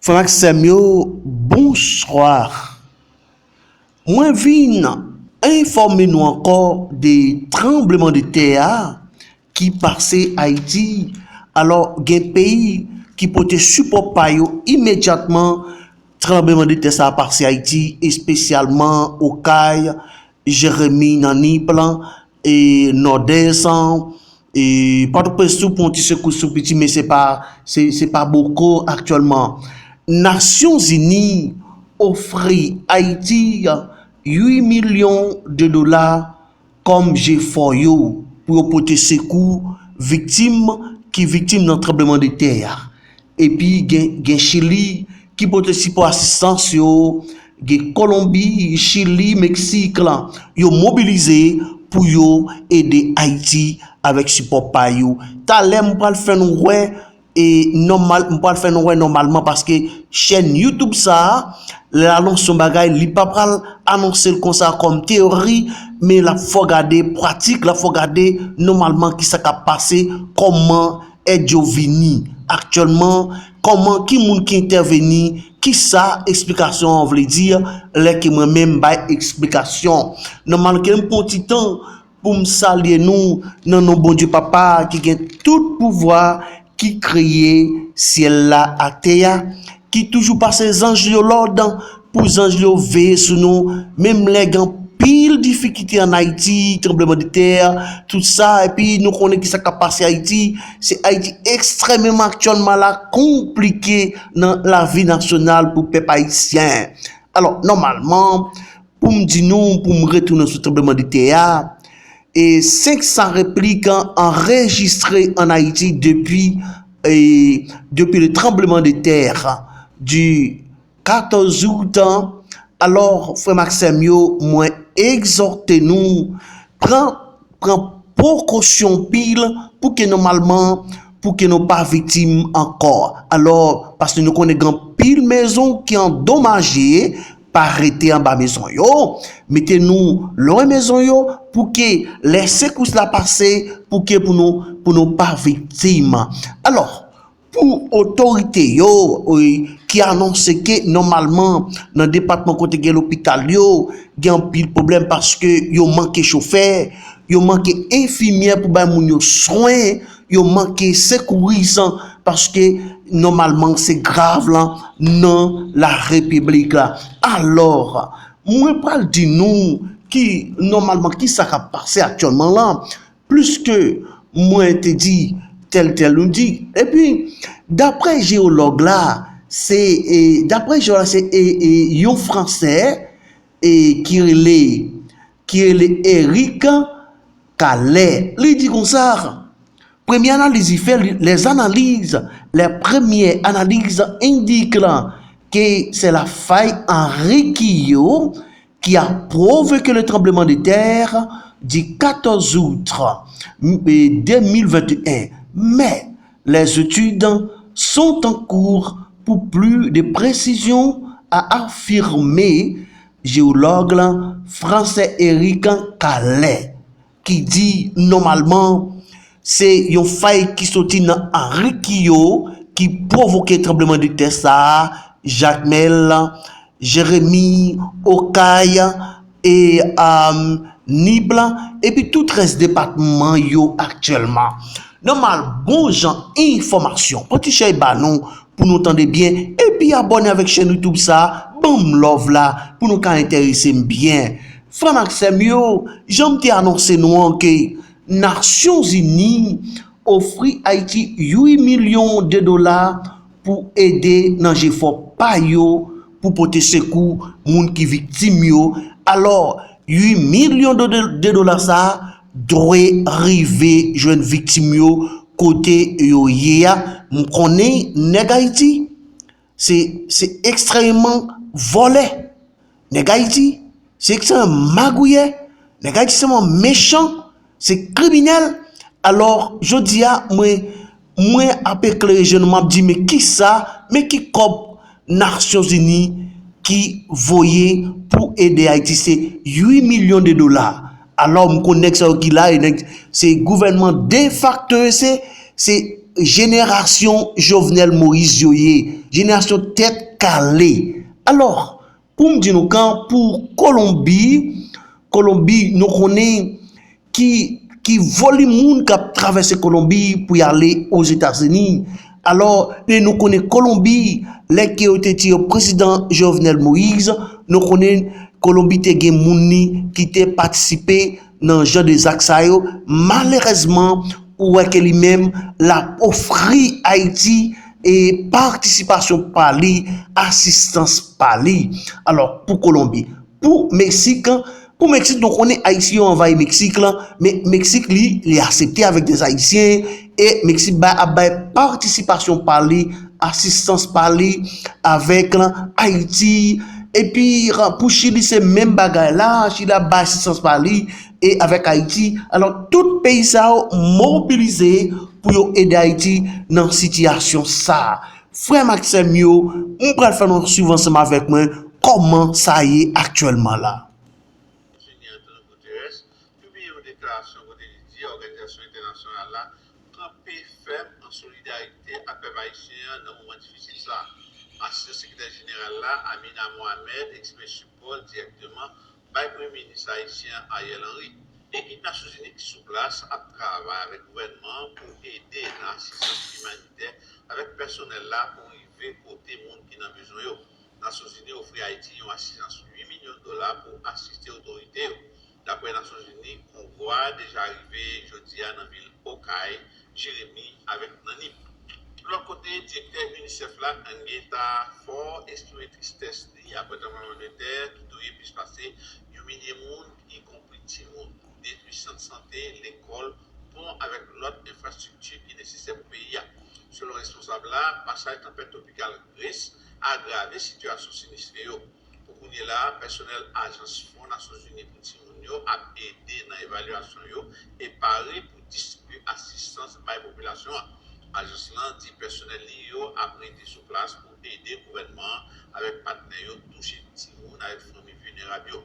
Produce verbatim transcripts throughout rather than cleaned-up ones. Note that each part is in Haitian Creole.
Frè m ak sè m yo, bonswa. Mwen vin enfòme nou ankò de tranblemanntè a ki pase Ayiti. Alò, gen peyi ki pote sipò pa yo imedyatman tranblemanntè sa a pase Ayiti, espesyalman Okay, Jeremi nan Nip lan, e Nòdès an, e Pòtoprens tou pran ti sekous sou piti, men se pa, se, se pa bòkò aktyèlman. Nasyonzini ofri Ayiti uit milyon de dola kòm jefò yo pou yo pote sekou viktim ki viktim nan tranblemanntè a. Epi gen, gen Chili ki pote sipò asistans yo, gen Kolonbi, Chili, Meksik lan, yo mobilize pou yo ede Ayiti avèk sipò pa yo. Talè m pral fè nou wè, e nòmal, m pral fè nou wè nòmalman paske chèn YouTube sa a, lè l anonse yon bagay, li pa pral anonse l konsa kòm teyori, men l ap fè w gade pratik, l ap fè w gade nòmalman kisa k ap pase, kòman èd yo vini aktyèlman, kòman, ki moun ki entèveni, kisa eksplikasyon an vle di, lè ke mwen menm bay eksplikasyon. Nòmal ke m pran ti tan pou m salye nou nan non Bondye Papa ki gen tout pouvwa, ki kreye syèl la ak tè a, ki toujou pase zanj yo lòd pou zanj yo veye sou nou, menm lè gen anpil difikilte ann Ayiti, tranblemanntè, tout sa, epi nou konnen kisa k ap pase Ayiti, se Ayiti ekstrèmeman aktyèlman la konplike nan lavi nasyonal pou pèp ayisyen. Alò, nòmalman, pou m di nou, pou m retounen sou tranblemanntè a, e senk san replik anrejistre ann Ayiti depi, e, depi le tremblement de terre du katòz out. Alò, frè m ak sè m yo, mwen egzòte nou, pran, pran prekosyon anpil pou ke nòmalman, pou ke nou pa viktim ankò. Alò, paske nou konnen gen anpil mezon ki andomaje, pa rete anba mezon yo, mete nou lwen mezon yo pou ke lè sekous la pase, pou ke pou nou, pou nou pa viktim. Alò, pou otorite yo, e, ki anonse ke nòmalman nan depatman kote gen lopital yo, gen anpil pwoblèm paske yo manke chofè, yo manke enfimyè pou bay moun yo swen, yo manke sekouris paske nòmalman se grav lan nan larepiblik la. Alò, mwen pral di nou ki nòmalman kisa k ap pase aktyèlman lan, plis ke mwen te di tèl tèl nou di. Epi, daprè jeyològ la, se, e, daprè jeyològ la, se, e, e, yon Fransè, e, ki rele, ki rele Eric Calais. Li di konsa, premye analiz li fè, li, les analyses, les premières analyses indiquent que c'est la faille en Riquillo qui a provoqué le tremblement de terre du quatorze août deux mille vingt et un. Mais les études sont en cours pour plus de précision, a affirmé jeyològ la, Fransè Eric Calais, ki di nòmalman se yon fay ki soti nan Riquillo ki pwovoke tranblemanntè sa a, Jakmèl, Jeremi, Okay, e, um, Nip lan, epi tout rès depatman yo aktyèlman. Nòmal, bon jan enfòmasyon. Pran ti chay ba nou pou nou tande byen, epi abòne avèk chèn YouTube sa, ban m love la, pou nou ka enterese m byen. Frè m ak sè m yo, jan m te anonse nou an ke Nasyonzini ofri Ayiti uit milyon de dola pou ede nan jefò pa yo pou pote sekou moun ki viktim yo. Alò, uit milyon de, de, de dola sa a dwe rive jwenn viktim yo kote yo ye a. M konnen nèg Ayiti, se, se ekstrèmeman vòlè. Nèg Ayiti, se ekstrèmeman magouyè. Nèg Ayiti se ekstrèmeman mechan, se kriminèl. Alò, jodi a, mwen, mwen ap eklere je nou, m ap di, men kisa, men ki kòb Nasyonzini ki voye pou ede Ayiti, se uit milyon de dola. Alò, m konn nèg sa yo ki la, e nèg, se gouvènman defakto yo, se, se, jenerasyon Jovenel Moïse yo ye, jenerasyon tèt kale. Alò, pou m di nou kan, pou Kolonbi, Kolonbi, nou konnen ki, ki volim moun k ap travèse Kolonbi pou y ale Ozetazini. Alò, e nou konnen Kolonbi, lè ke yo te tiye prezidan Jovenel Moïse, nou konnen Kolonbi te gen moun li ki te patisipe nan jan de zak sa yo. Malerèzman, ou wè ke li menm, l ap ofri Ayiti e patisipasyon pa li, asistans pa li. Alò, pou Kolonbi. Pou Meksik, pou Meksik, nou konnen Ayisyen yo anvayi Meksik lan, men Meksik, li, li aksepte avèk de Ayisyen, e Meksik ba, ap bay patisipasyon pa li, asistans pa li avèk Ayiti. Epi, pou Chili, se menm bagay la, Chili ap bay asistans pa li e avèk Ayiti. Alò, tout peyi sa yo mobilize pou yo ede Ayiti nan sitiyasyon sa a. Frè m ak sè m yo, m pral fè nou swiv ansanm avèk mwen kòman sa ye aktyèlman la. Etazini Antonio Guterres pibliye yon deklarasyon kote li di òganizasyon entènasyonal la kanpe fèm an solidarite ak pèp ayisyen an nan moman difisil sa a. Asistan sekretè jeneral la, Amina Mohamed, eksprime sipò l dirèkteman bay Premye Minis ayisyen an, Ariel Henry. Ekip Nasyonzini ki sou plas ap travay avèk gouvènman an pou ede nan asistans imanitè avèk pèsonèl la pou rive kote moun ki nan bezwen yo. Nasyonzini ofri Ayiti yon asistans uit milyon dola pou asiste otorite yo. Dapre Nasyonzini, konvwa a deja rive jodi a nan vil Okay, Jeremi avèk nan Nip. Lòt kote, direktè UNICEF la, Henrietta Fore, eksprime tristès li apre tranblemanntè ki touye plis pase yon milye moun, ikonpri timoun, detwi sant sante, lekòl, pon avèk lòt enfrastrikti ki nesesè pou peyi a. Selon responsab la, pasaj tanpèt twopikal Grace agrave sitiyasyon sinistre yo. Pou kounye la, pèsonèl ajans Fon Nasyonzini pou Timoun yo ap ede nan evalyasyon yo e pare pou distribye asistans bay popilasyon an. Ajans lan di pèsonèl li yo ap rete sou plas pou ede gouvènman an avèk patnè yo touche timoun avèk fanmi vilnerab yo.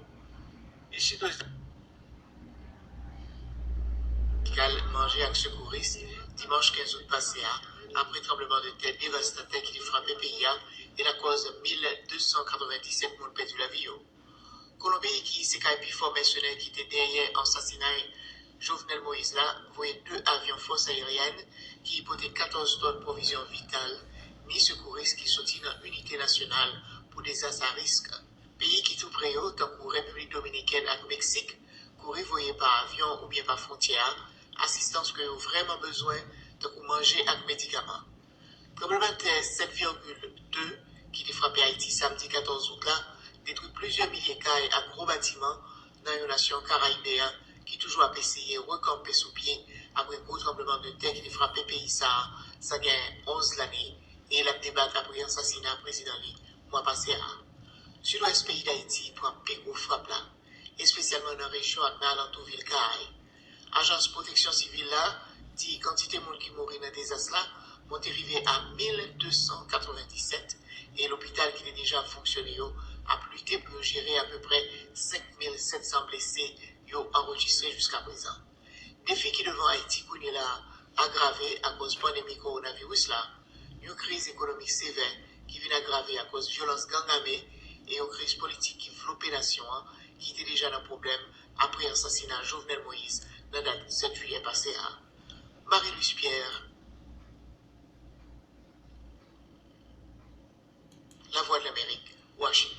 Isit Ozetazini, medikal manje ak sekouris dimanch kenz out pase a, apre tranblemanntè devastatè ki te frape peyi a e lakòz mil de san katrevenndisèt moun pèdi lavi yo. Kolonbi, ki se kay pifò mèsenè ki te dèyè ansasinay Jovenel Moïse la, voye de avyon fòs ayeryèn ki pote katòz tòn pwovizyon vital ni sekouris ki soti nan Inite Nasyonal pou Dezas a Risk. Peyi ki tou pre yo, tankou Repiblik Dominikèn ak Meksik, kouri voye pa avyon oubyen pa fwontyè a asistans ke yo vrèman bezwen, tankou manje ak medikaman. Tranblemanntè sèt virgil de ki te frape Ayiti samdi katòz out la detwi plizyè milye kay ak gwo batiman nan yon nasyon karayibeyen ki toujou ap eseye rekanpe sou pye apre gwo tranblemanntè ki te frape peyi sa a, sa gen onz lane, e l ap debat apre ansasina prezidan li mwa pase a. Sidwès peyi Dayiti pran pi gwo frap la, espesyalman nan rejyon ak nan alantou vil Kay. Ajans Pwoteksyon Sivil la di kantite moun ki mouri nan dezas la monte rive a mil de san katrevenndisèt, e lopital ki te deja ap fonksyone yo ap lite pou yo jere apeprè senk mil sèt san blese yo anrejistre jiskaprezan. Defi ki devan Ayiti kounye la a agrave akòz pandemi kowonaviris la, yon kriz ekonomik sevè ki vin agrave akòz vyolans gang ame e yon kriz politik ki vlope nasyon an, ki te deja nan pwoblèm apre ansasina Jovenel Moïse nan dat sèt jiyè pase a. Marie Luce Pierre, Lavwadlamerik, Washington.